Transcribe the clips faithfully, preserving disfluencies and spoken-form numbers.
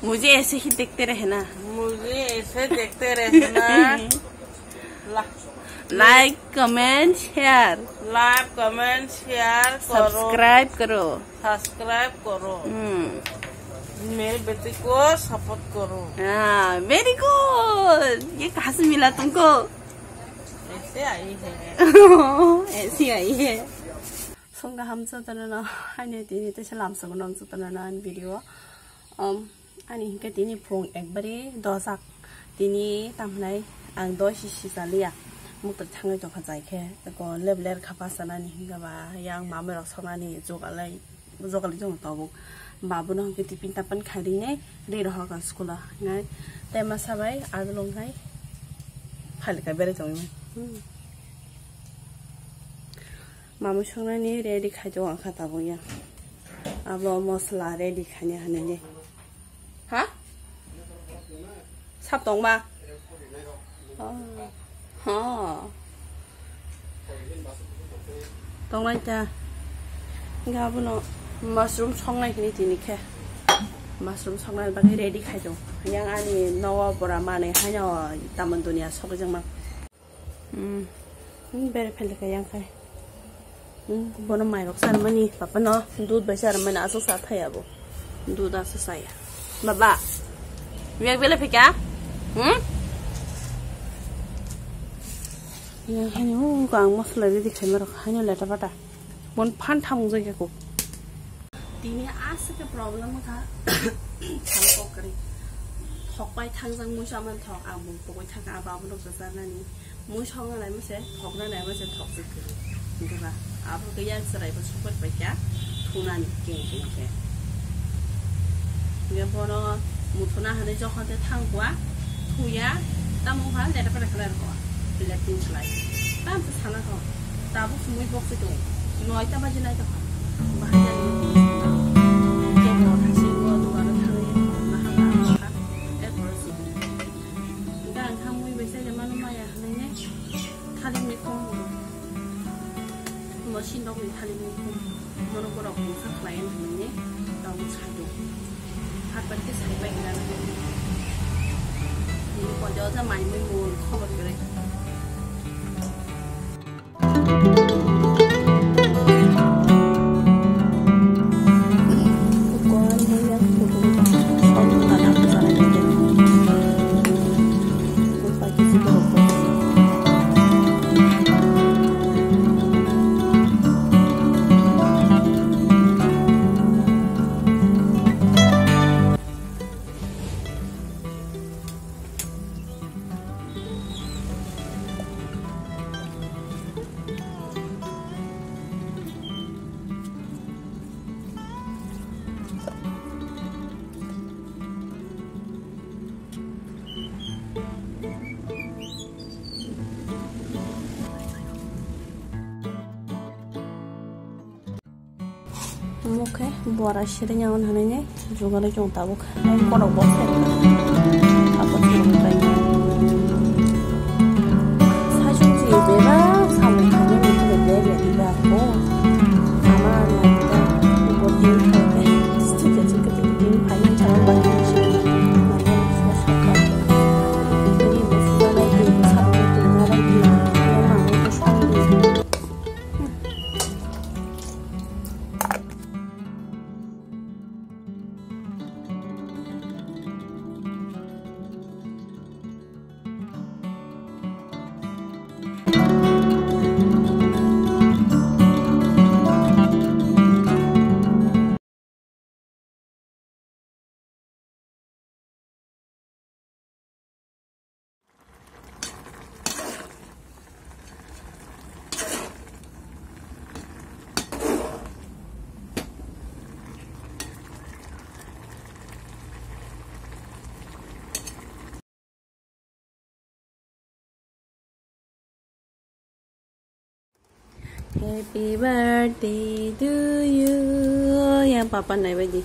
मुझे ऐसे ही देखते रहना। मुझे ऐसे देखते रहना। ला- Like, comment, share. Like, comment, share करो। Subscribe करो। Subscribe करो। हम्म। मेरी बेटी को support करो। हाँ, very good। ये कहाँ से मिला तुमको? ऐसे आई है। ऐसी आई है। Songkha ham jotono no, haino tini teisa lamsongo nang jotono no ani video. Um, ani hinkhe tini phung ekbari dojak. Tini tamhinai ang doi si sijaliya. Mukta thangwi tongkha jai khe. Eko leb ler kha basa nani hinkhe ba yang mamai rok sonani jogalai, jogalai tong tabuk. Babu no hinkhe tiffin tapan khai rinai ri rohor kha school o. Nai tema sabai adulong nai phalika berai tongwi. Hmm. Mamui songnani ready khai tongo kha tabuk ya. Abo mosla ready khaina hinwi. Ha? Sap tongma? Oh. Ha. Tongnai ta. Ga bono mushroom songnai hini tini khe. Mushroom songnai bagwi ready khai tongo. Yang ani nogo bora manwi haino tamon dunia sokjak ma. Hmm. Hmm, bere phele ka yang khai. Hmm, bono mairok sanmani, papa no dud bai sanmani, aswk sa thai abo. Dud aswk saya. Baba, miyak bele phika? Hmm? Yang hani, uh, kang masla ready khai marok, hani leta pata. Mon phan thamung jai ko. Tini aswk khe problem kha. Thang kok kri. Thok pai thangjak muisa man thok, ang bung pokoi thang, abo abo nuk sa nani. Mui songna nai mase, thokna nai mase, thok se kiri. Hinkhe ba, abo khe yang chwrai bo support bai kha, thunani keng keng khe. Hinkhe bono muthuna hinwi jokhon tei thang kua, thuya, tamo ha leta pera khlai rokha, bilet tin slai. Tamo se sana kho, tabuk se mui bok se tongo, noita baji lai tongkha. Bahai jani mui tini songna. Jokhon thasi bo dogano thangwi, naha naha kha, erpore se. Hinkhe ang kha mui bai chaijak mano maya hinwi ne. Thalimni khum bo. Bo sindokni thalimni khum. Bono borok mungsa khlai hinwi ne. Tabuk sai do. Hapar khe sai pai gana. Nini pojao ja mai mui mul khobor kwrwi. Omo khe bora siri nang hwnwi nai jugarwi chwng tabuk. Nai borok bo sai abo chwng bai. Saichung se bebak samung khainani khe bebak ya diba ko. Ama naita bo tin khaikhe. Chikhe chikhe tin khainani chwng bai. Happy birthday to you. Yang papa nai bai di.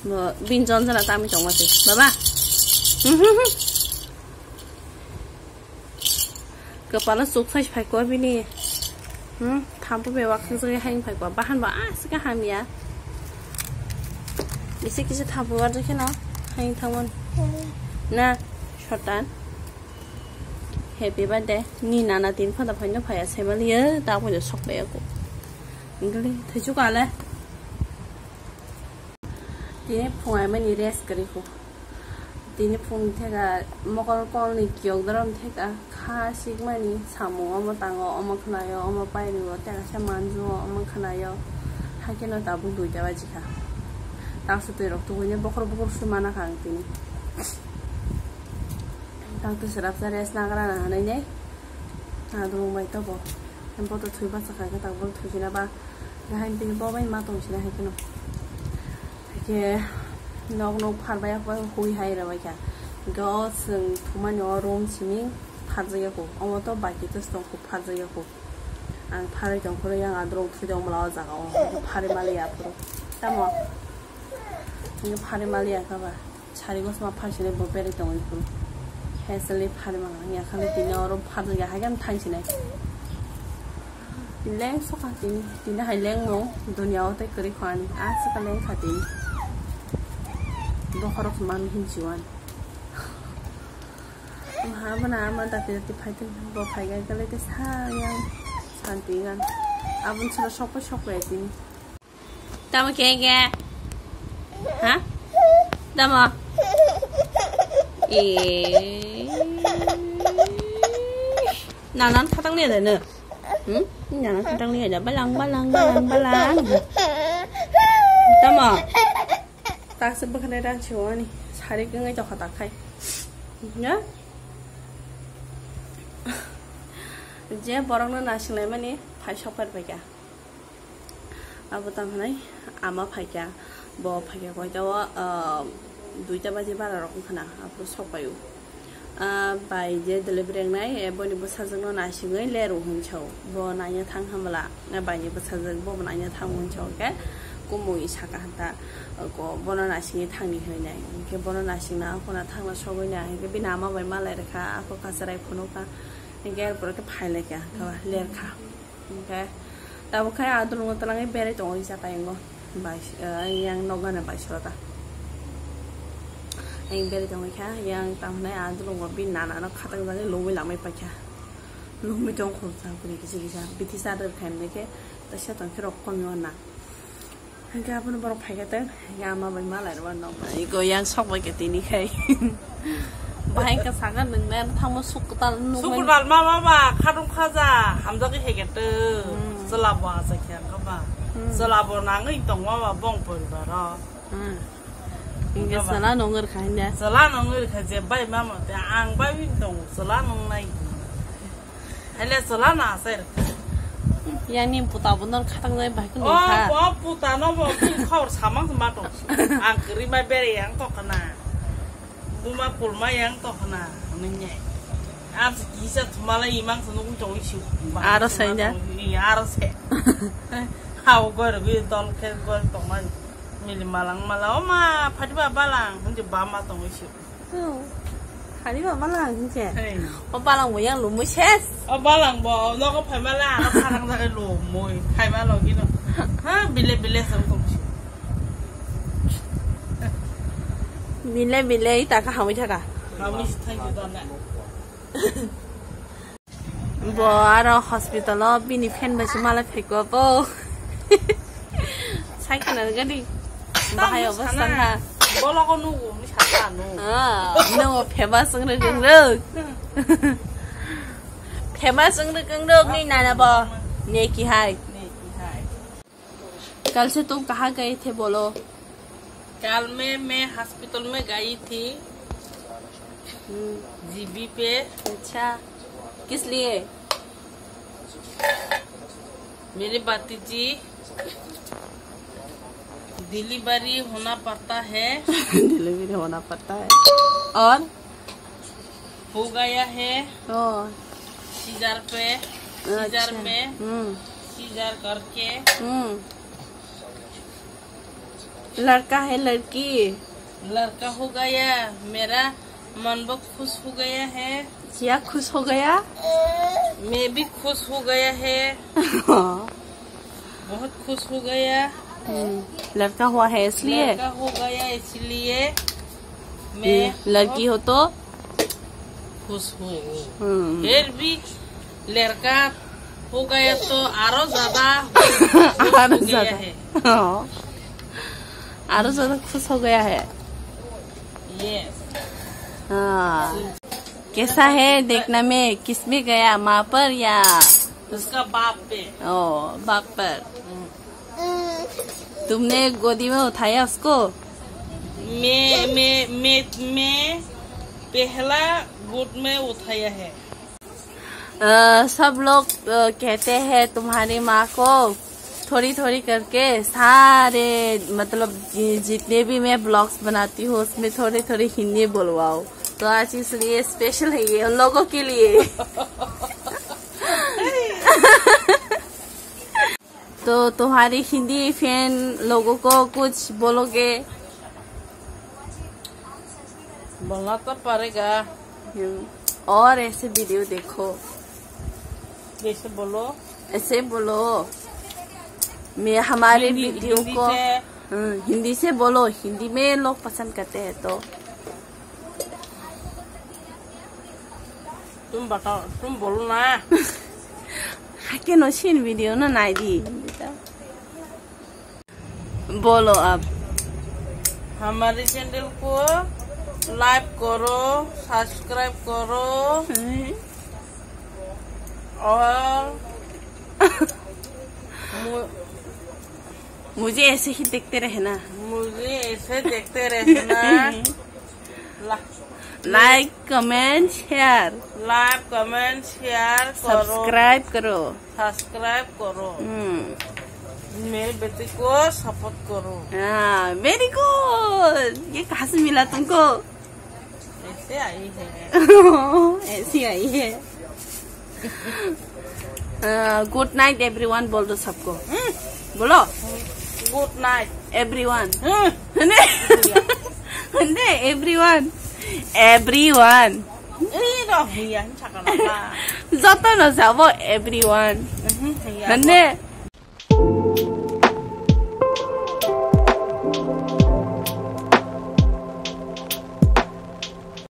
Bo bin jon jala tami tong mati. Baba. Kepala suk sai phai ko bini. Hmm, thampu be wak sung sung hai phai ko. Bahan ba ah sika hamya. Isi kisa thapu warjak kheno, hain thangmani. Na, Sotan. Happy birthday. Ni nana tin khonda phaino phaya, semaliya, ta pojo sok baya ko. Ingkali, thaichu kale. Tini phung aimani rest kari ko. Tini phung theka mokol kol ni kiyok dorom theka. Kha sikmani samung omo tango, omo khwnaio, omo pairiwo, tei kaisa manjuo, omo khwnaio. Hakhe no tabuk duita baji kha. Taksa twi rok tubuine bokhor bokhor swi mana kha ang tini. Tang twi swrapsa rest nagra na hanai nai. Nadrung bai tobo. Boto thwi bacha kha khe tak boto thwi khina ba. Gaham tini bo bai ma tong sina hai kheno. Hakhe nok nok phar bai hui hai rw bai kha. Go swng thumani o room simi pharjak ya kho. Omo to bai khe to stong kho pharjak ya kho. Ang pharwi tong phuru yang adrong thwi tong mala o jaga o. Pharwi mali ya phuru. Tamo? Ni pharwi mali ya kha ba. Sari gosma pharsinai bo berai tongwi phuru. Hesali pharwi mala ya khali tini oro pharjak ya hai khe thangsinai. Leng sokha tini, tini hai lengmung dunia o tei kwrwi kho ani. Aswk leng kha tini. Bokhorok man hinsi wan. Maha bana ama dati dati phai tong bo phai gai kale te sa yang santi gan. Abun sura sokoi sokoi tini. Tamo khe khe? Ha? Tamo? Eh. Nanan khatang le dene. Hmm? Nanan khatang le da balang balang balang balang. Tamo? Taksa bwkhanai ran siwani. Sari kwngai tokha takhai. Ya? Je borokno nasinglai mani phai sokpar bai kha. Abo tang hwnwi ama phaikha, bo phaikha koita o, ah, duita baji bara rok wngkha na, aphuru sok pai o. Ah, bai je delivery wngnai, eh, boni bwsajwkno naisingwi leru hwn sa o. Bo naina thang hamla, ah, baini bwsajwk bo naina thang hwn sa o khe, kumui saka hanta, ah, ko bono naisingwi thangni hwnwi nai. Hwnkhe bono naisingna khuna thangna sogwi nai, hwnkhe bini ama bai malai rwkha, ako kacharai phunukha, hwnkhe er pore khe phai lai kha, ler kha. Hwnkhe tabuk khe adulungo twlangwi berai tongo risa tayungo. Bai, eh, yang nokgana bai sota. Yang berai tongwi kha, yang tamhinai adulungo bini nanano khatangjagwi lomwi lamwi paikha. Lomwi tong khoroksa bwrwi kisa kisa. Bithi cha rwkha hwnwi khe, ta se tong khe rok komyo na. Hingke abono borok phaikha tei, hingke ama bai malai rwma nokna. Iko yang sok bai khe tini khai. Bahai wngkha saka nwng na thangma suk kwtal nuk. Suk kwtal ma ma ba, khatung khaja, hamjagwi hai khe tei. Hmm. Chwla bo acha khe ang kha ba. Hmm. Chwla bo nangwi tong ma ba bong poribar o. Hmm. Hingke chwla nongor kha hinde. Chwla nongor kha je bai ma ma te ang bai wng tong chwla nong nai. Haile chwla na asai rwkha. Yang ni puta bo nor khatang jai bai kunu kha. O, o puta no bo bini khor samang se ma tong. Ang kwrwi mai bere yang to khna. Buma kulma yang to khna. Nini. Ar se kisa thumala imang se nugui tong isi. Aro sai da? Iya, aro se. Hao gor bi dol khe gor tong mai. Mili malang mala, o ma, phati ba balang, hindi ba ma tong isi. Oh. Khani ba balang hinse. Hey. O balang bo yang lumui ses. O balang bo nogo phaima le ano kharang jagai lumui phaima logi no. Ha bile bile sam tongsi. Bile bile ita ka hamui thaka. Hamui si thank you dona. Bo aro hospital o bini fan bai se malai phaikwa bo. Sai khna gani. Bahai obostha ha. Bologo nugo ni sakha no. Ah, no famous wng rwk wng rwk. Famous wng rwk wng rwk ni nana bo. Neki hai. Neki hai. कल से तुम कहाँ गए थे, बोलो? कल में मैं हॉस्पिटल में गई थी। हम्म। जीबी पे। अच्छा, किस लिए? मेरी भतीजी डिलीवरी होना पड़ता है। डिलीवरी होना पड़ता है। और? हो गया है। ओ। सीजर पे, सीजर अच्छा। में, हम्म। सीजर करके। हम्म। लड़का है, लड़की? लड़का हो गया, मेरा मन बहुत खुश हो गया है। क्या खुश हो गया? मैं भी खुश हो गया है। बहुत खुश हो गया। हम्म, लड़का हुआ है इसलिए? लड़का हो गया इसलिए मैं लड़की हो तो? खुश हूँ। हम्म। फिर भी लड़का हो गया तो आरो ज्यादा खुश हो गया है। हाँ। आरो ज्यादा खुश हो गया है। यस। हाँ। कैसा है देखना में, किस में गया, माँ पर या? उसका बाप पे। ओ, बाप पर। हम्म। तुमने गोदी में उठाया उसको? मैं, मैं, मैं, मैं पहला गोद में उठाया है। अ, सब लोग, अ, कहते हैं तुम्हारी माँ को थोड़ी थोड़ी करके सारे, मतलब, जि-, जितने भी मैं ब्लॉग्स बनाती हूँ, उसमें थोड़ी थोड़ी हिंदी बोलवाओ। तो आज इसलिए स्पेशल है ये उन लोगों के लिए। तो तुम्हारी हिंदी फैन लोगों को कुछ बोलोगे? बोलना तो पड़ेगा। हम्म, और ऐसे वीडियो देखो। जैसे बोलो। ऐसे बोलो। मैं हमारे हिंदी, वीडियो हिंदी को, से। हम्म, हिंदी से बोलो, हिंदी में लोग पसंद करते हैं तो। तुम बताओ, तुम बोलो ना। Hake no shin video no nai di. बोलो अब। हमारे चैनल को लाइक करो, सब्सक्राइब करो। हम्म। और मु-, मुझे ऐसे ही देखते रहना। मुझे ऐसे देखते रहना। ला-, like, comment, share. Like, comment, share करो। सब्सक्राइब करो। सब्सक्राइब करो। हम्म। मेरी बेटी को सपोर्ट करो। हाँ, वेरी गुड। ये कहाँ से मिला तुमको? ऐसे आई है। ऐसी आई है। गुड नाइट एवरीवन बोल दो सबको। हम्म। बोलो। Good night. एवरीवन। हम्म। हने? हने? एवरीवन। एवरीवन। ए, रह, भैया, हम छाका लगा। जतन जाबो एवरीवन। हम्म, भैया। हने?